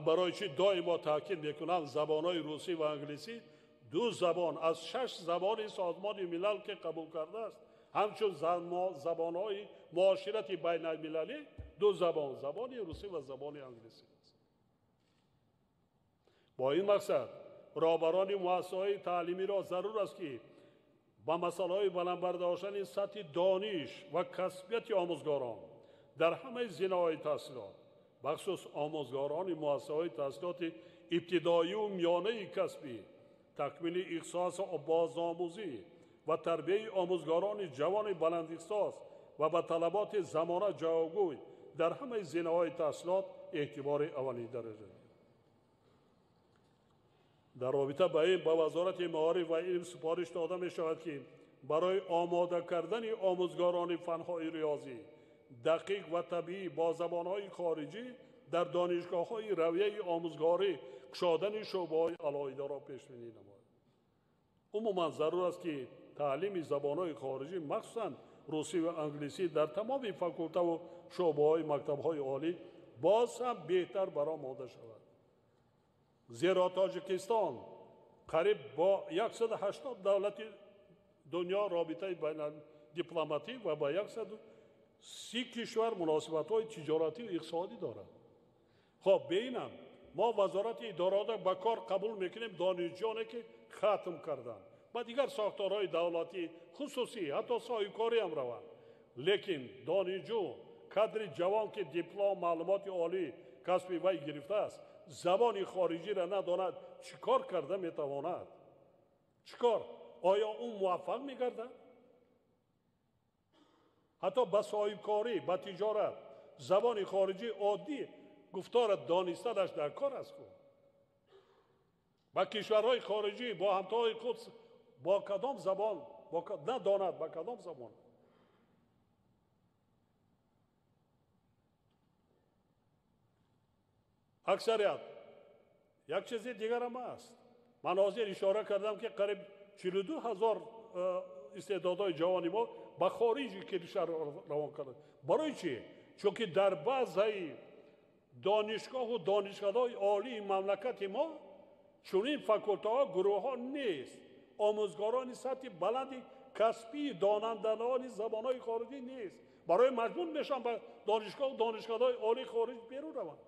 Барои чӣ доимо таъкид мекунам, забонҳои русӣ ва англисӣ ду забон аз 6 забони Созмони Милал ки қабул кардааст, ҳамчун забонҳои муоширати байналмилалӣ ду забон, забони русӣ ва забони англисӣ аст. Бо ин мақсад роҳбарони муассисаҳои таълимиро зарур аст ки ба масъалаҳои баланд бардоштани сатҳи дониш ва касбияти омӯзгорон дар ҳамаи зинаҳои таҳсилот, бахусус омӯзгорони муассисаҳои таҳсилоти ибтидоию миёнаи касбӣ, такмили ихтисос бозомӯзӣ ва тарбияи омӯзгорони ҷавони баландихтисос ва ба талаботи замона ҷавобгӯй дар ҳамаи зинаҳои таҳсилот эътибори аввалин дараҷа. Дар робита ба ин ба Вазорати маориф ва илм супориш дода мешавад ки барои омода кардани омӯзгорони фанҳои риёзӣ, дақиқ ва табиӣ бо забонҳои хориҷӣ дар донишгоҳҳои равияи омӯзгорӣ кушодани шӯъбаҳои алоҳидаро пешбинӣ намояд. Умуман зарур аст ки таълими забонҳои хориҷӣ, махсусан русӣ ва англисӣ, дар тамоми факултаву шӯъбаҳои мактабҳои олӣ боз ҳам беҳтар баромада шавад. Зеро Тоҷикистон қариб бо 180 давлати дунё робитаи байналдипломатӣ ва ба 130 кишвар муносибатҳои тиҷоратию иқтисодӣ дорад. Хоб, бинам, мо вазорати идорота ба кор қабул мекунем донишҷӯёне ки хатм карданд, ба дигар сохторҳои давлатӣ, хусусӣ, ҳатто соҳибкорӣ ҳам раванд. Лекин донишҷӯ, кадри ҷавон ки диплом, маълумоти олӣ касби вай гирифтааст, забони хориҷиро надонад, чӣ кор карда метавонад? Чӣ кор? Оё ӯ муваффақ мегардад? Ҳатто ба соҳибкорӣ, ба тиҷорат забони хориҷӣ оддӣ гуфтора донистанаш дар кор аст. Ба кишварҳои хориҷӣ бо ҳамтоҳои худ бо кадом забон надонад, ба кадом забон? Аксарият як чизи дигарам аст. Ман ҳозир ишора кардам ки қариб 42 ҳазор истеъдодҳои ҷавони мо ба хориҷи кишвар равон карданд. Барои чӣ? Чунки дар баъзаи донишгоҳу донишгоҳҳои олии мамлакати мо чунин факултаҳо, гурӯҳҳо нест. Омӯзгорони сатҳи баланди касбии донандагони забонҳои хориҷӣ нест. Барои маҷбур мешаванд ба донишгоҳу донишгоҳҳои олии хориҷ берун раванд.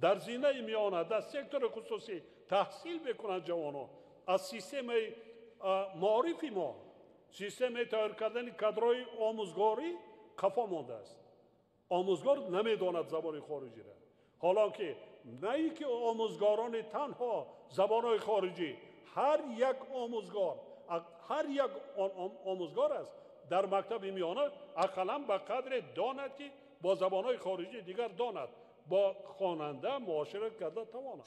Дар зинаи миёна, дар сектори хусусӣ таҳсил мекунанд ҷавонон. Аз системаи маорифи мо, системаи тайёр кардани кадрҳои омӯзгорӣ қафо мондааст. Омӯзгор намедонад забони хориҷиро. Ҳоло ки на ин ки омӯзгорони танҳо забонҳои хориҷӣ, ҳар як омӯзгор, ҳар як омӯзгор аст дар мактаби миёна ақаллан ба қадре донад ки бо забонҳои хориҷӣ дигар донад, бо хонанда муошират карда тавонад.